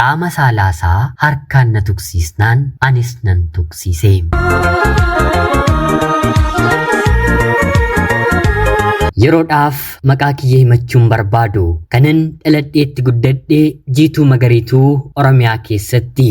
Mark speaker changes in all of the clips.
Speaker 1: Qaama saalaasaa harkaan na tuqsiisnaan anis nan tuqsiise. Yeroodhaaf maqaa kiyya himachuun barbaadu kanan dhaladheetti guddadhe Jiituu Magariituu Oromiyaa keessatti.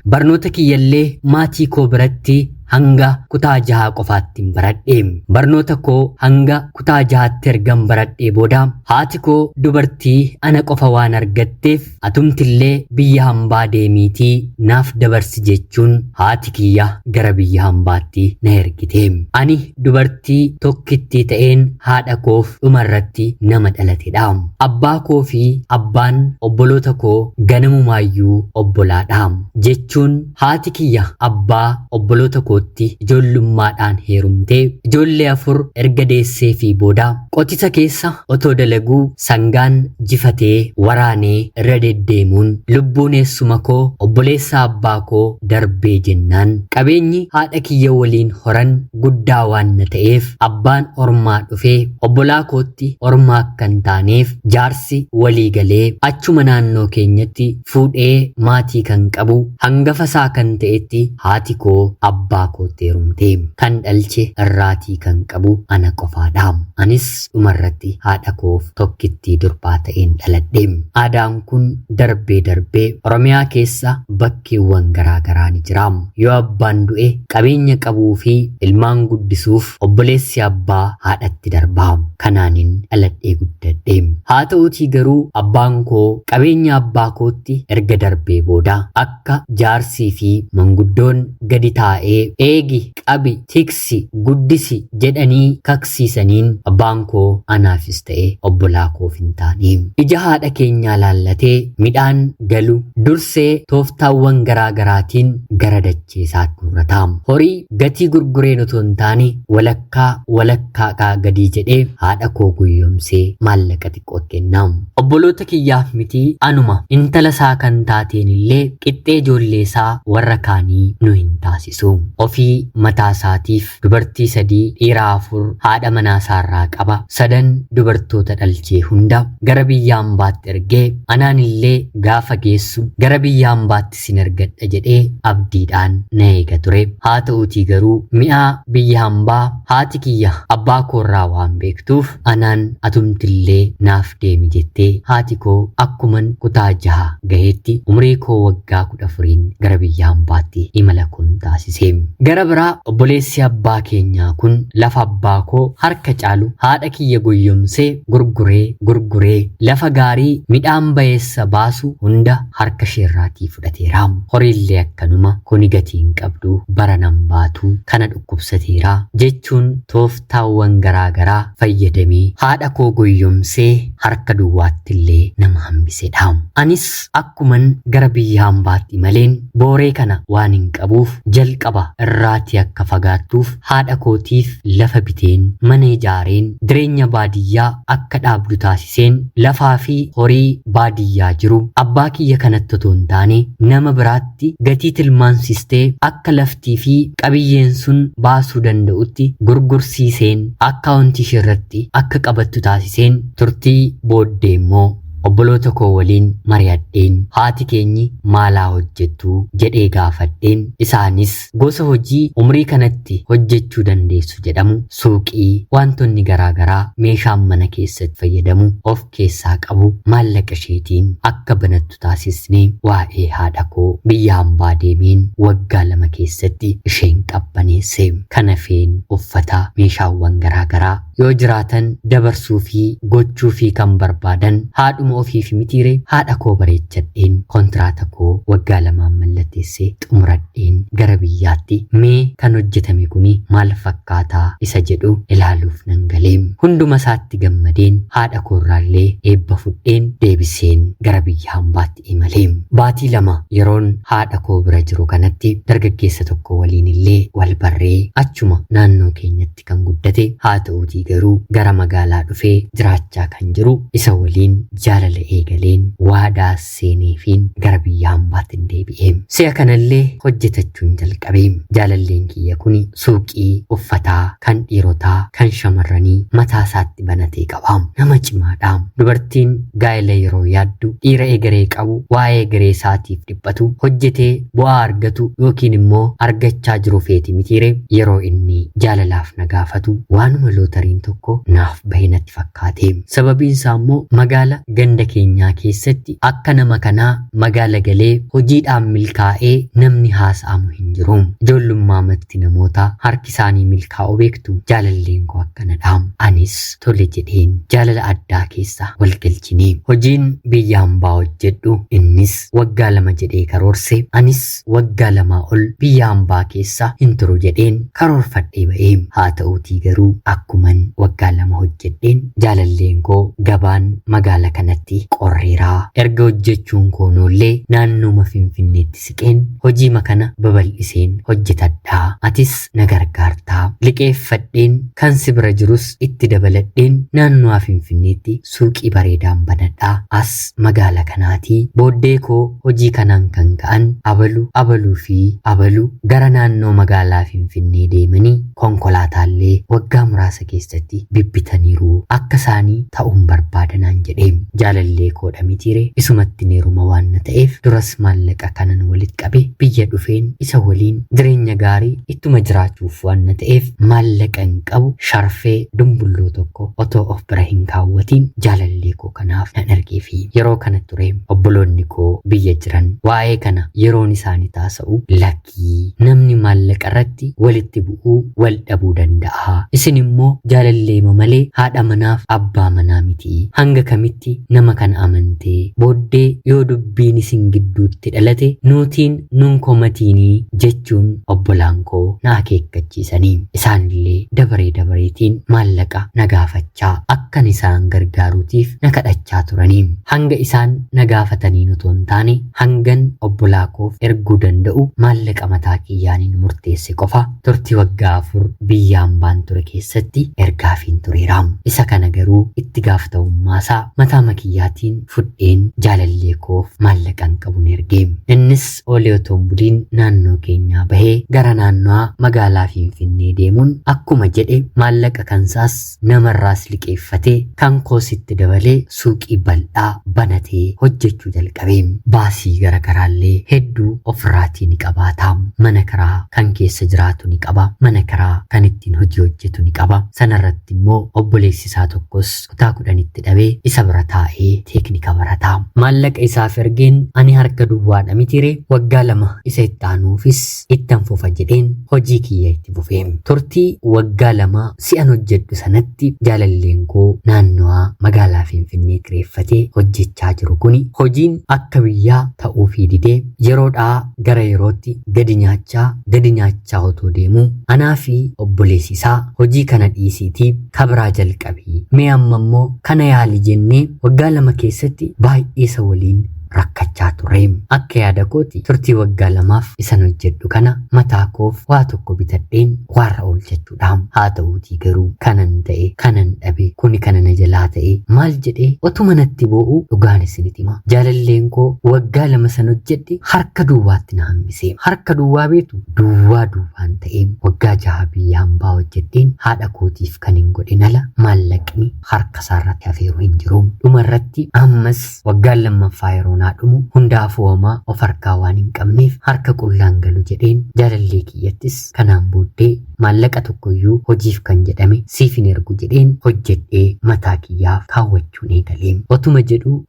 Speaker 1: Barnoota kiyyallee maatii koo biratti hanga kutaa jahaa qofaatti baradhe. Barnoota koo hanga kutaa jahaatti ergan baradhee booda haati koo dubartii ana qofa waan argatteef atumtillee biyya hambaa deemiitii naaf dabarsi jechuun haati kiyya gara biyya hambaatti na ergite. Ani dubartii tokkittii ta'een haadha koof dhumarratti nama dhalatedha. Abbaa koo fi abbaan obboloota koo ganamumaayyuu obbolaadha. Jechuun haati kiyya abbaa obboloota kootti ijoollummaadhaan heerumtee ijoollee 4 erga deessee fi booda qotisa keessa otoo dalaguu sangaan jifatee waraanee irra deddeemuun lubbuun eessuma koo obboleessa abbaa koo darbee jennaan qabeenyi haadha kiyya waliin horan guddaa waan na ta'eef abbaan ormaa dhufee obbolaa kootti ormaa akka hin taaneef jaarsi walii galee achuma naannoo keenyatti fuudhee maatii kan qabu hangafa isaa kan ta'etti haati koo abbaa kootti heerumte. Kan dhalche irraatii kan qabu ana qofaadha. Anis dhumarratti haadha koof tokkittii durbaa ta'een dhaladhe. Aadaan kun darbee darbee Oromiyaa keessa bakkeewwan garaa garaa ni jira. Yoo abbaan du'e qabeenya qabuu fi ilmaan guddisuuf obboleessi abbaa haadhatti darba. Kanaanin dhaladhee guddadhe. Haa ta'uutii garuu abbaan koo qabeenya abbaa kootti erga darbee booda akka jaarsii fi manguddoon gadi taa'ee eegi, qabi, tiksi, guddisi jedhanii kaksiisaniin abbaan koo anaafis ta'e obbolaa koof hin taane. Ija haadha keenyaa laallatee midhaan galu dursee tooftaawwan garaa garaatiin gara dachee isaatti guurrata. Horii gatii gurgureen otoo hin taane walakkaa walakkaadhaa gadii jedhee haadha koo guyyoomsee maallaqa xiqqoo kenna. Obboloota kiyyaaf miti anuma intala isaa kan taateen illee qixxee ijoollee isaa warra kaanii nu hin taasisu. Ofii mataa isaatiif dubartii 3 dhiira 4 haadha manaa isaarraa qaba. Sadan dubartoota dhalchee hunda gara biyya hambaatti ergee anaan illee gaafa geessu gara biyya hambaatti sin ergadha jedhee abdiidhaan na eega ture. Haa ta'uutii garuu mi'aa biyya hambaa haati kiyya abbaa koorraa waan beektuuf anaan atumtillee naaf deemi jettee haati koo akkuman kutaa 6 gaheetti umrii koo waggaa 14 gara biyya hambaatti imala koon taasise. Gara biraa obboleessi abbaa keenyaa kun lafa abbaa koo harka caalu haadha kiyya goyyomsee gurguree gurguree lafa gaarii midhaan bayeessa baasu hunda harka isheerraatii fudhateera. Horiillee akkanuma kuni gatii hin qabdu bara nan baatu kana dhukkubsateera jechuun tooftaawwan garaa garaa fayyadamee haadha koo goyyomsee harka duwwaatti illee nama hambisedha. Anis akkuman gara biyya hambaatti maleen booree kana waan hin qabuuf jalqaba irraatii akka fagaattuuf haadha kootiif lafa biteen mana ijaareen jireenya baadiyyaa akka dhaabdu taasiseen lafaa fi horii baadiyyaa jiru abbaa kiyya kanatti otoo hin taane nama biraatti gatii tilmaansistee akka laftii fi qabiyyeen sun baasuu danda'utti gurgursiiseen akkaawuntii ishee irratti akka qabattu taasiseen turtii booddee immoo obboloota koo waliin mari'adheen haati keenyi maalaa hojjettu jedhee gaafadheen isaanis gosa hojii umrii kanatti hojjechuu dandeessu jedhamu suuqii wantoonni garaa garaa meeshaan mana keessatti fayyadamu of keessaa qabu maallaqa isheetiin akka banattu taasisnee waa'ee haadha koo biyya hambaa deemeen waggaa 2 keessatti isheen qabbaneesse. Kanafeen uffata meeshaawwan garaa garaa yoo jiraatan dabarsuu fi gochuu fi kan barbaadan haadhuma ofiif mitiire haadha koo bareechadheen kontiraata koo waggaa 2 mallatteessee xumuradheen gara biyyaatti mee kan hojjetame kuni maal fakkaataa isa jedhu ilaaluuf nan galee. Hunduma isaatti gammadeen haadha koorraallee eebba fudheen deebiseen gara biyya hambaatti imalee. Baatii 2 yeroon haadha koo bira jiru kanatti dargaggeessa tokko waliin illee wal barree achuma naannoo keenyatti kan guddate haa ta'uutii garuu gara magaalaa dhufee jiraachaa kan jiru isa waliin jaalala eegaleen waadaa seeneefiin gara biyya hambaatiin deebi'e. Si'a kanallee hojjetachuun jalqabe. Jaalalleen kiyya kuni suuqii uffataa kan dhiirotaa kan shamarranii mataa isaatti banatee qaba. Nama cimaadha. Dubartiin gaa'ela yeroo yaaddu dhiira egeree qabu, waa'ee egeree isaatiif dhiphatu, hojjetee bu'aa argatu yookiin immoo argachaa jiru feeti mitiire. Yeroo inni jaalalaaf na gaafatu waanuma lootariin tokko naaf bahe natti fakkaate. Sababiin isaa immoo magaala ganda keenyaa keessatti akka nama kanaa magaala galee hojiidhaan milkaa'ee namni haasa'amu hin jiru. Ijoollummaamatti namoota harki isaanii milkaa'uu beektu, jaalalleen koo akkanadha. Anis tole jedheen jaalala addaa keessa wal galchine. Hojiin biyya hambaa hojjedhu innis waggaa 2 jedhee karoorse, anis waggaa 2 ol biyya hambaa keessa hin turu jedheen karoorfadhee ba'e. Haa ta'uutii garuu akkuman waggaa 2 hojjedheen jaalalleen koo gabaan magaala kanatti qorreeraa. Erga hojjechuun koo noollee naannooma Finfinneetti siqeen hojiima kana babal'iseen hojjetadhaa. Atis na gargaartaa. Liqeeffadheen kan si bira jirus itti dabaladheen naannoo Finfinneetti suuqii bareedaan banadhaa. As magaala kanaatii booddee koo hojii kanaan kan ka'an abalu abaluu fi abalu gara naannoo magaalaa Finfinnee deemanii konkolaataallee waggaa muraasa keessatti bibbitaniiru. Akka isaanii ta'uun barbaadanaan jedhee jaalallee koodha mitiire, isumatti neeruma waan na ta'eef duras maallaqa kanan walitti qabe biyya dhufeen isa waliin jireenya gaarii ittuma jiraachuuf waan na ta'eef maallaqa hin qabu sharfee dumbulloo tokko otoo of bira hin kaawwatiin jaalallee koo kanaaf nan ergeefi. Yeroo kana ture obboloonni koo biyya jiran waa'ee kana yeroon isaanii taasa'u, lakkii, namni maallaqa irratti walitti bu'uu wal dhabuu danda'a. Isin immoo jaalalleema malee haadha manaaf abbaa manaa miti. Hanga kamitti nama kana amantee booddee yoo dubbiin isin gidduutti dhalate nuutiin nun komatiinii jechuun obbolaan koo na akeekkachiisanii. Isaanillee dabaree dabareetiin maallaqa na gaafachaa akkan isaan gargaaruutiif na kadhachaa turanii. Hanga isaan na gaafataniin otoo hin taane hangan obbolaa koof erguu danda'u maallaqa mataa kiyyaaniin murteesse qofa turtii waggaa 4 biyya hambaan ture keessatti ergaafiin tureera. Isa kana garuu itti gaafatamummaa mataa makiyyaatiin fudheen jaalallee koof maallaqan qabuun erge. Innis oolee otoo hin buliin naannoo keenyaa bahee gara naannoo magaalaa Finfinnee deemuun akkuma jedhe maallaqa kansaas namarraas liqeeffatee kan koositti dabalee suuqii bal'aa banatee hojjechuu jalqabe. Baasii garaagaraallee hedduu ofirraatii ni qabaata. Mana kiraa kan keessa jiraatu ni qaba. Mana kiraa kan ittiin hojii hojjetu ni qaba. Sanarratti immoo obboleessi isaa tokkos kutaa 10tti dhabee isa bira taa'ee teeknika barata. Maallaqa isaaf ergeen ani harka duwwaadha mitiire, waggaa 2 isa itti aanuufis ittan fufa jedheen hojii kiyya itti fufe. Turtii waggaa 2 si'an hojjedhu sanatti jaalalleen koo naannawaa magaalaa Finfinnee kireeffatee hojjechaa jiru kuni hojiin akka biyyaa ta'uufii didee yeroodhaa gara yerootti gadi nyaachaa gadi nyaachaa otoo deemuu anaa fi obboleessi isaa hojii kana dhiisiitii kabraa jalqabii mee amma immoo kana yaali jennee waggaa 2 keessatti baay'ee isa waliin rakkachaa ture. Akka yaada kooti turtii waggaa 2f isan hojjedhu kana mataa koof waa tokko bitadheen waarra oolchachuudha. Haa ta'uutii garuu kanan ta'e kanan dhabe kuni kana na jalaa ta'e maal jedhee otuma natti boo'u dhugaan isinitti hima. Jaalalleen koo waggaa 2 san hojjedhe harka duwwaatti na hambise. Harka duwwaa beetu duwwaa duwwaan ta'e. Waggaa 6 biyya hambaa hojjedheen haadha kootiif kan hin godhin ala maallaqni harka isaarratti hafeeru hin jiru. Dhumarratti ammas waggaan lammaffaa yeroo naa dhumu hundaafuu homaa of harkaa waan hin qabneef harka qullaan galu jedheen jaalallee kiyyattis kanaan booddee maallaqa tokkoyyuu hojiif kan jedhame siif hin ergu jedheen hojjedhee mataa kiyyaaf kaawwachuun eegalee.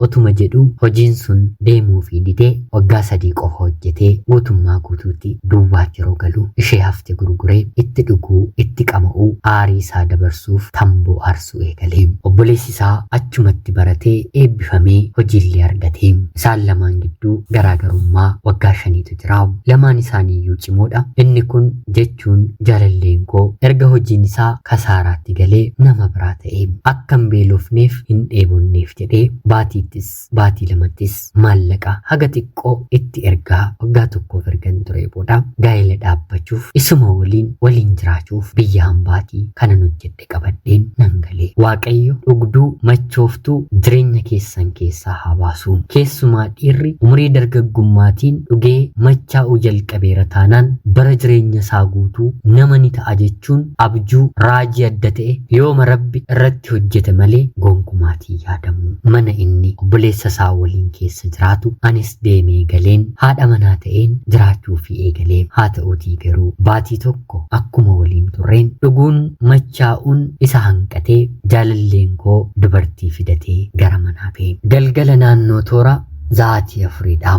Speaker 1: Otuma jedhu hojiin sun deemuu fi didee waggaa 3 qofa hojjetee guutummaa guutuutti duwwaatti yeroo galu ishee hafte gurguree itti dhuguu, itti qama'uu, aarii isaa dabarsuuf tamboo aarsuu eegalee. Obboleessi isaa achumatti baratee eebbifamee hojiillee argate. Isaan lamaan gidduu garaagarummaa waggaa 5tu jira. Lamaan isaaniiyyuu cimoodha. Inni kun jechuun jaalalleen koo erga hojiin isaa kasaaraatti galee nama biraa ta'e akka hin beelofneef hin dheebonneef jedhee baatiittis baatii lamattis maallaqa haga xiqqoo itti ergaa waggaa tokkoof ergan ture booda gaa'ela dhaabbachuuf isuma waliin jiraachuuf biyya hambaatii kanan hojjedhe qabadheen nan galee. Waaqayyo dhugduu machooftuu jireenya keessan keessaa haa baasu. Keessumaa dhiirri umurii dargaggummaatiin dhugee machaa'uu jalqabeera taanaan bara jireenya isaa guutuu nama ni ta'a jechuun abjuu raajii adda ta'e yooma rabbi irratti hojjete malee gonkumaatii yaadamu. Mana inni obboleessa isaa waliin keessa jiraatu anis deemee galeen haadha manaa ta'een jiraachuu fi eegalee. Haa ta'uutii garuu baatii tokko akkuma waliin turreen dhuguun machaa'uun isa hanqatee jaalalleen koo dubartii fidatee gara manaa ba'e. Galgala naannoo toora sa'aatii 4dha.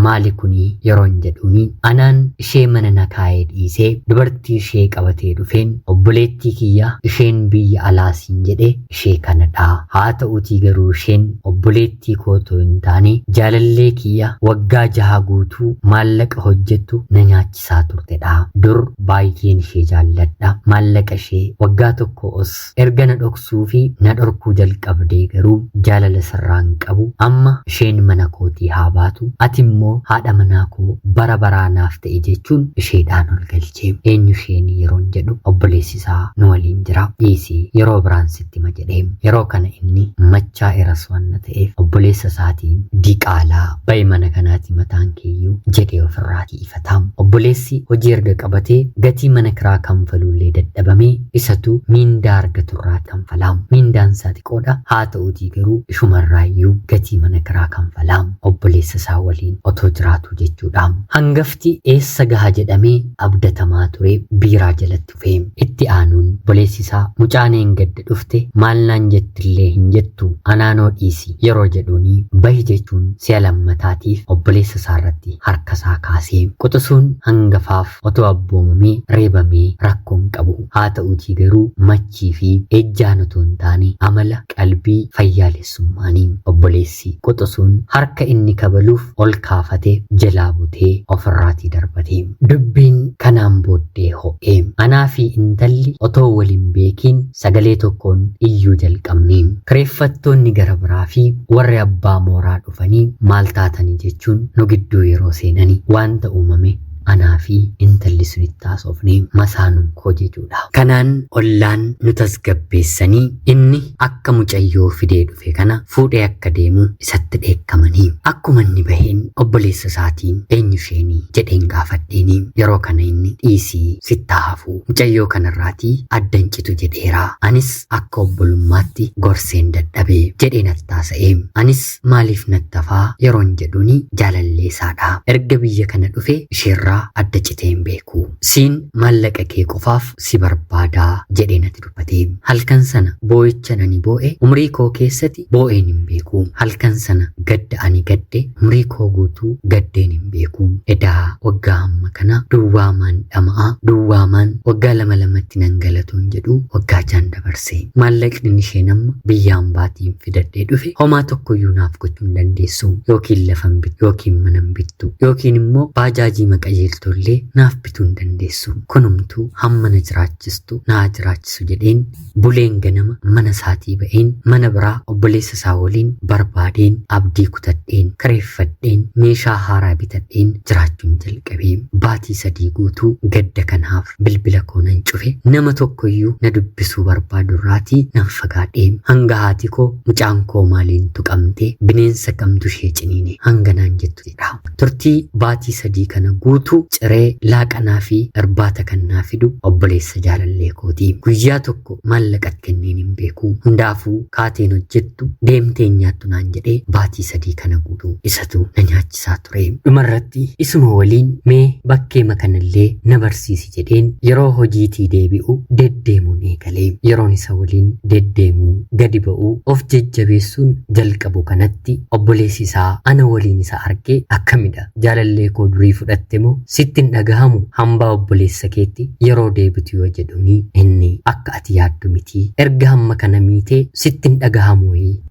Speaker 1: Maali kunii yeroon jedhuuni anaan ishee mana na kaa'ee dhiisee dubartii ishee qabatee dhufeen obboleettii kiyya isheen biyya alaasiin jedhe ishee kanadha. Haa ta'uutii garuu isheen obboleettii koo otoo hin taane jaalallee kiyya waggaa 6 guutuu maallaqa hojjettu na nyaachisaa turtedha. Dur baay'een ishee jaalladha. Maallaqa ishee waggaa tokko os erga na dhoksuu fi na dhorkuu jalqabdee garuu jaalala sirraan qabu. Amma isheen mana kootii haa baatu, ati immoo haadha manaa koo bara baraa naaf ta'e jechuun isheedhaan ol galchee. Eenyu isheen yeroon jedhu obboleessi isaa nu waliin jira, dhiisii yeroo biraan sitti hima jedhee. Yeroo kana inni machaa eras waan ta'eef obboleessa isaatiin diqaalaa ba'i mana kanaati mataan keeyyuu jedhee ofirraatii ifata. Obboleessi hojii erga qabatee gatii mana kiraa kanfaluullee dadhabamee isatu miindaa argaturraa kanfalaa. Miindaan isaa xiqqoodha. Haa ta'uutii garuu ishumarraayyuu gatii mana kiraa kanfalaa. Obboleessa isaa waliin otoo jiraatu jechuudha. Hangafti eessa gaha jedhamee abdatamaa ture biiraa jalatti dhufe. Itti aanuun obboleessi isaa mucaan gadda dhufte maal naan jettillee hin jettu anaanoo dhiisi yeroo jedhuuni bahi jechuun si'a lammataatiif obboleessa isaa irratti harka isaa kaasee quxisuun hangafaaf otoo abboomamee reebamee rakkoon qabu. Haa ta'uutii garuu machii fi ejjaan otoo hin taane amala qalbii fayyaalessummaanii obboleessi quxisuun harka inni kabaluuf ol kaafatee jalaa butee ofirraatii darbate. Dubbiin kanaan booddee ho'e. Anaa fi intalli otoo waliin beekiin sagalee tokkoon iyyuu jalqabne. Kireeffattoonni gara biraa fi warri abbaa mooraa dhufanii maal taatanii jechuun nu gidduu yeroo seenanii wanta uumame anaa fi intalli sunitti haasofne masaanuun koo jechuudha. Kanaan ollaan nu tasgabbeessanii inni akka mucayyoo fidee dhufe kana fuudhee akka deemu isatti dheekkamanii. Akkuma inni baheen obboleessa isaatiin eenyu isheenii jedheen gaafadheeni. Yeroo kana inni dhiisii sitti hafu mucayyoo kanarraatii adda hin citu jedheera. Anis akka obbolummaatti gorseen dadhabe jedhee natti haasa'e. Anis maaliif natti hafaa yeroon jedhuuni jaalallee isaadha. Erga biyya kana dhufe isheerraa adda citee hin beeku. Siin maallaqa kee qofaaf si barbaadaa jedhee natti dubbate. Halkan sana boo'icha ani boo'e umrii koo keessatti boo'een hin beeku. Halkan sana gadda ani gadde umrii koo guutuu gaddeen hin beeku. Edaa waggaa amma kana duwwaamaan dhama'aa duwwaamaan waggaa 2 lamatti nan galatoon jedhu waggaa 6 dabarse. Maallaqni isheen amma biyya hambaatiin fidadhee dhufe homaa tokkoyyuu naaf gochuu hin dandeessu. Yookiin lafan bittu yookiin manan bittu yookiin immoo baajaajii maqajeeltollee naaf bituu hin dandeessu. Kunumtuu hamma na jiraachistu naa jiraachisu jedheen buleen ganama mana isaatii ba'een mana biraa obboleessa isaa waliin barbaadeen abdii kutadheen kireeffadheen meeshaa haaraa bitadheen jiraachuun jalqabe. Baatii 3 guutuu gadda kanaaf bilbila koo nan cufe. Nama tokkoyyuu na dubbisuu barbaadu irraatii nan fagaadhe. Hanga haati koo mucaan koo maaliin tuqamte bineensa kamtu ishee ciniine hanga naan jettu jedha. Turtii baatii 3 kana guutuu ciree laaqanaa fi irbaata kan naa fidu obboleessa jaalallee kooti. Guyyaa tokko maallaqa kenneen hin beeku. Hundaafuu kaateen hojjettu deemtee nyaattu naan jedhee baatii 3 kana guutuu isatu na nyaachisaa ture. Dhumarratti isuma waliin mee bakkeema kanallee na barsiisi jedheen yeroo hojiitii deebi'u deddeemuun eegalee. Yeroon isa waliin deddeemuu gadi ba'uu of jajjabeessuun jalqabu kanatti obboleessi isaa ana waliin isa argee akkamidha jaalallee koo durii fudhatte moo sitti hin dhagahamu hambaa obboleessa keetti yeroo deebitu yoo jedhuuni inni akka ati yaaddu miti erga hamma kana miitee sitti hin dhagahamu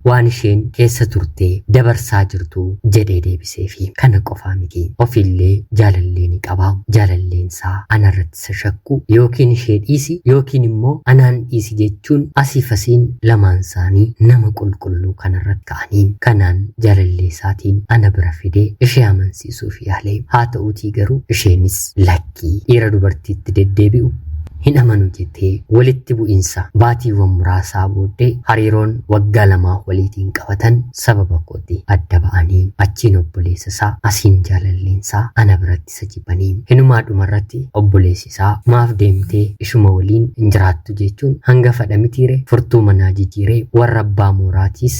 Speaker 1: waan isheen keessa turtee dabarsaa jirtu jedhee deebiseefi. Kana qofaa miti, ofiillee jaalallee ni qaba. Jaalalleensaa anarratti isa shakku yookiin ishee dhiisi yookiin immoo anaan dhiisi jechuun asiif asiin lamaan isaanii nama qulqulluu kanarratti ka'anii kanaan jaalallee isaatiin ana bira fidee ishee amansiisuuf yaale. Haa ta'uutii garuu isheenis lakkii dhiira dubartiitti deddeebi'u hin amanu jettee walitti bu'insa baatiiwwan muraasaa booddee hariiroon waggaa 2 waliitiin qabatan sababa kootti adda ba'anii achiin obboleessa isaa asiin jaalalleensaa ana biratti isa jibbanii hinumaa dhumarratti obboleessi isaa maaf deemtee ishuma waliin hin jiraattu jechuun hanga fadha mitiire furtuu manaa jijjiiree warra abbaa mooraatiis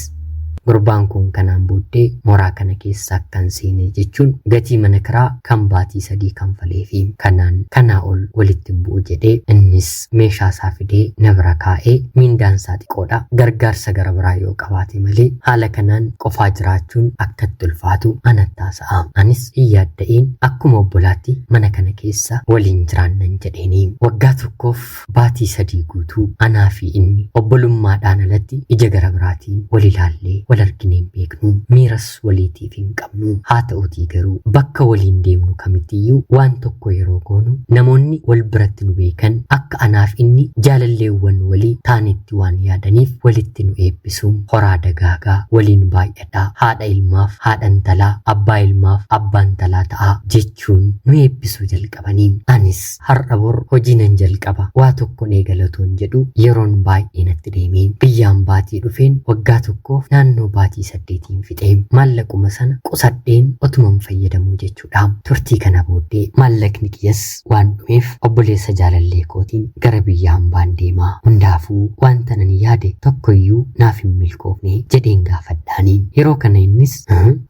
Speaker 1: gurbaan kun kanaan booddee mooraa kana keessa akka hin seene jechuun gatii mana kiraa kan baatii 3 kanfalee fi kanaan kanaa ol walitti hin bu'u jedhee innis meeshaa isaa fidee na bira kaa'ee miindaan isaa xiqqoodha gargaarsa gara biraa yoo qabaate malee haala kanaan qofaa jiraachuun akka itti ulfaatu anatti haasa'a. Anis hin yaadda'iin akkuma obbolaatti mana kana keessa waliin jiraannan jedheeni. Waggaa 1f baatii 3 guutuu anaa fi inni obbolummaadhaan alatti ija gara biraatiin wal ilaallee wal arginee hin beeknu, miiras waliitiif hin qabnu. Haa ta'uutii garuu bakka waliin deemnu kamittiyyuu waan tokko yeroo goonu namoonni wal biratti nu beekan akka anaaf inni jaalalleewwan walii taanetti waan yaadaniif walitti nu eebbisuun horaa dagaagaa waliin baay'adhaa, haadha ilmaaf haadha intalaa, abbaa ilmaaf abbaa intalaa ta'aa jechuun nu eebbisuu jalqabanii. Anis har'a bor hojii nan jalqaba waa tokkon eegala otoon jedhu yeroon baay'ee natti deeme. Biyyaan baatii dhufeen waggaa 1f naannoo baatii 8n fixe. Maallaquma sana qusadheen otuman fayyadamuu jechuudha. Turtii kana booddee maallaqni kiyyas waan dhumeef obboleessa jaalallee kootiin gara biyya hambaan deema. Hundaafuu wanta nan yaade tokkoyyuu naaf hin milkoofne jedheen gaafadhaani. Yeroo kana innis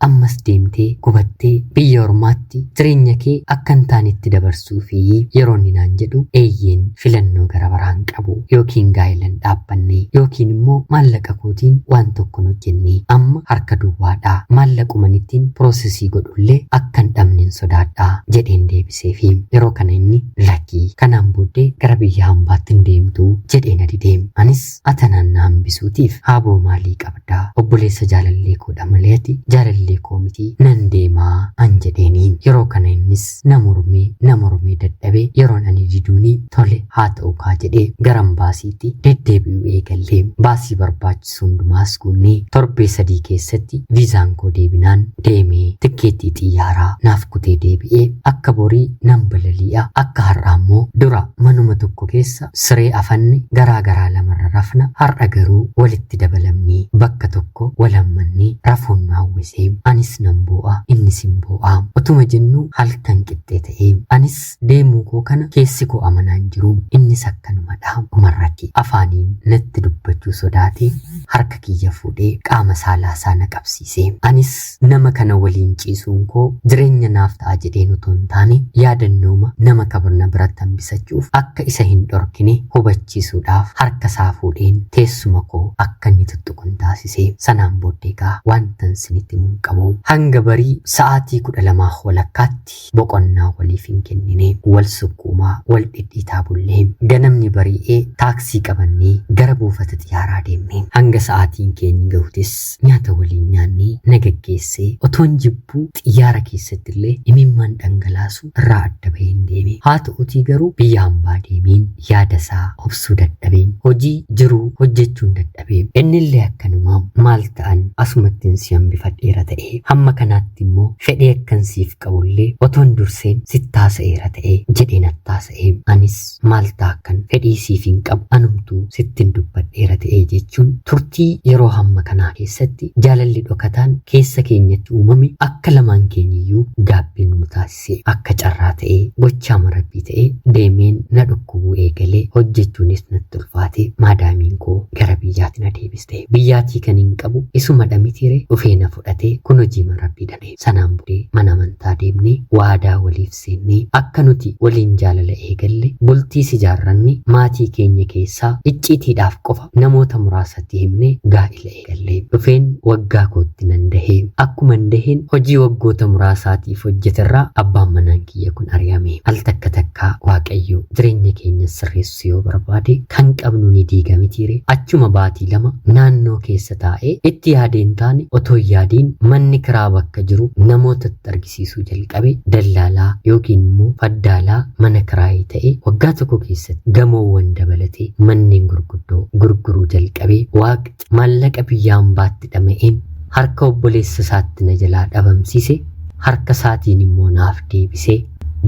Speaker 1: ammas deemtee gubattee biyya ormaatti jireenya kee akka hin taanetti dabarsuufi yeroo inni naan jedhu eeyyeen filannoo gara biraan qabu yookiin gaa'ilan dhaabbanne yookiin immoo maallaqa kootiin waan tokko hojjenne amma harka duwwaadha maallaquman ittiin piroosesii godhullee akka hin dhabneen sodaadha jedheen deebiseefi. Yeroo kana inni lakkii kanaan booddee gara biyya hambaatti hin deemtu jedhee na dide. Anis atanaan na hambisuutiif haaboo maalii qabdaa obboleessa jaalallee koodha malee ati jaalallee koo miti nan deemaa an jedheeni. Yeroo kana innis na mormee na mormee dadhabee yeroon ani diduuni tole haa ta'u kaa jedhee gara baasiitti deddeebi'uu eegallee baasii barbaachisu hundumaas guunnee torbee 3 keessatti viizaan koo deebinaan deemee tikkeettii xiyyaaraa naaf kutee deebi'ee akka borii nan balali'a akka har'aa immoo dura manuma tokko keessa siree afanne garaa garaa lamarra rafna har'a garuu walitti dabalamnee bakka tokko wal hammannee rafuun nu hawwisee anis nan boo'a innis hin boo'a otuma jennuu halkan qixxee ta'ee anis deemuu koo kana keessi koo amanaa hin jiru innis akkanumadha. Dhumarratti afaaniin natti dubbachuu sodaatee harka kiyya fuudhee qaama saalaa isaa na qabsiise. Anis nama kana waliin ciisuun koo jireenya naaf ta'a jedheen otoo hin taane yaadannooma nama kabirna biratti hambisachuuf akka isa hin dhorkine hubachiisuudhaaf harka isaa fuudheen teessuma koo akka inni tuttuqun taasise. Sanaan booddee egaa wantan isinitti himu hin qabu. Hanga barii sa'aatii 12 walakkaatti boqonnaa waliif hin kennine. Wal sukkuumaa, wal dhidhiitaa bullee ganamni bari'ee taaksii qabannee gara buufata xiyyaaraa deemne. Hanga sa'aatiin keenya gahutis nyaata waliin nyaannee na gaggeessee otoon jibbuu xiyyaara keessatti illee imimmaan dhangalaasu irraa adda baheen deeme. Haa ta'utii garuu biyya hambaa deemeen yaada isaa obsuu dadhabeen hojii jiruu hojjechuun dadhabee innillee akkanumaa maal ta'an asumattiin si hambifadheera ta'e hamma kanaatti immoo fedhii akkan siif qabullee otoon durseen sittaasa'eera ta'e jedhee nattaasa'e. Anis maal ta'a akkan fedhii siif hin qabu anumtuu sittin dubbadheera ta'e jechuun turtii yeroo hamma kanaa keessatti jaalalli dhokataan keessa keenyatti uumame akka lamaan keenyiyyuu gaabbiin nu taasise. Akka carraa ta'ee gochaa marabbii ta'ee deemeen na dhukkubuu eegalee hojjechuunis natti ulfaate maadaamiin koo gara biyyaatti na deebiste. Biyyaatii kan hin qabu isuma dhamitiire dhufee na fudhate kun hojii marabbii dhane. Sanaan booddee mana amantaa deemnee waadaa waliif seennee akka nuti waliin jaalala eegalle bultiis ijaarranne maatii keenya keessaa icciitiidhaaf qofa namoota muraasatti himnee gaa'ila eegalle. Dhufeen waggaa kootti nan dahee. Akkuman daheen hojii waggoota muraasaatiif hojjeterraa abbaan manaan kiyya kun ari'ame. Al takka takkaa Waaqayyo jireenya keenya sirreessuu yoo barbaade kan qabnu ni diiga mitiire. Achuma baatii 2 naannoo keessa taa'ee itti yaadee hin taane otoo hin yaadiin manni kiraa bakka jiru namootatti argisiisuu jalqabe. Dallaalaa yookiin immoo faddaalaa mana kiraayii ta'e waggaa tokko keessatti gamoowwan dabalatee manneen gurguddoo gurguruu jalqabe. Waaqni maallaqa biyya hambaatti dhama'een harka obboleessa isaatti na jalaa dhabamsiise, harka isaatiin immoo naaf deebisee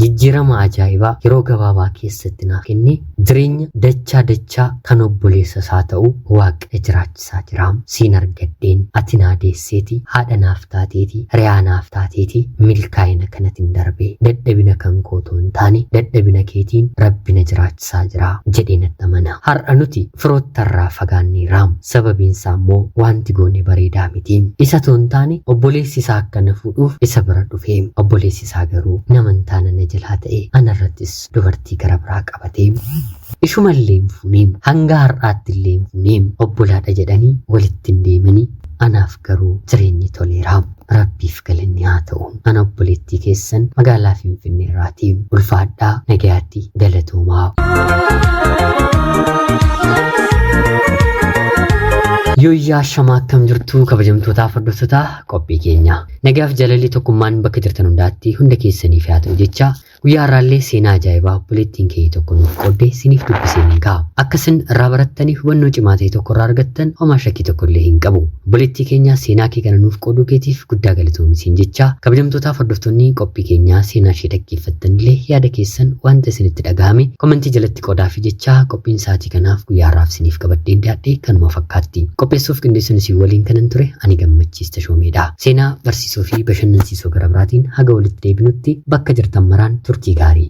Speaker 1: jijjiirama ajaa'ibaa yeroo gabaabaa keessatti naaf kenne jireenya dachaa dachaa kan obboleessa isaa ta'u waaqa jiraachisaa jira. Siin argadheen ati naa deesseeti, haadha naaf taateeti, hiriyaa naaf taateeti, milkaa'ina kanatiin darbe dadhabina kan koo otoo hin taane dadhabina keetiin rabbi na jiraachisaa jira jedhee natti amana. Har'a nuti firoottarraa fagaanneerra. Sababiin isaa immoo wanti goone bareedaa miti. Isa otoo hin taane obboleessi isaa akka na fuudhuuf isa bira dhufe. Obboleessi isaa garuu nama hin taane na jalaa ta'e anarrattis dubartii gara biraa qabate. Ishuma illee hin fuune. Hanga har'aatti illee hin fuune. Obbolaadha jedhanii walitti hin deemanii. Anaaf garuu jireenyi toleera. Rabbiif galanni haa ta'u. Ana obboleettii keessan magaalaa Finfinnee irraati. Ulfaadhaa nagayaatti galatoomaa. Yooyyaa shamaa akkam jirtu kabajamtootaa hordoftoota qophii keenya. Nagaaf jaalalli tokkummaan bakka jirtan hundaatti hunda keessaniif haa ta'u jecha guyyaa har'aallee seenaa ajaa'ibaa obboleettiin keenya tokko nuuf qoodde isiniif dubbisee ni ka'a. Akka isin irraa barattanii hubannoo cimaa ta'e tokko irraa argattan homaa shakkii tokko illee hin qabu. Obboleettii keenya seenaa kee kana nuuf qooduu keetiif guddaa galatoomi siin jecha kabajamtootaaf hordoftoonni qophii keenyaa seenaa ishee dhaggeeffattan illee yaada keessan wanta isinitti dhagahame komentii jalatti qoodaafi jecha qophiin sa'aatii kanaaf guyyaa har'aaf isiniif qabadheen dhiyaadhe kanuma fakkaatti. Qopheessuuf qindeessuun isin waliin kanan ture ani Gammachiis Tashoomeedha. Seenaa barsiisoo fi bashannansiisoo gara biraatiin haga walitti deebinutti bakka jirtan maraan turtii gaarii.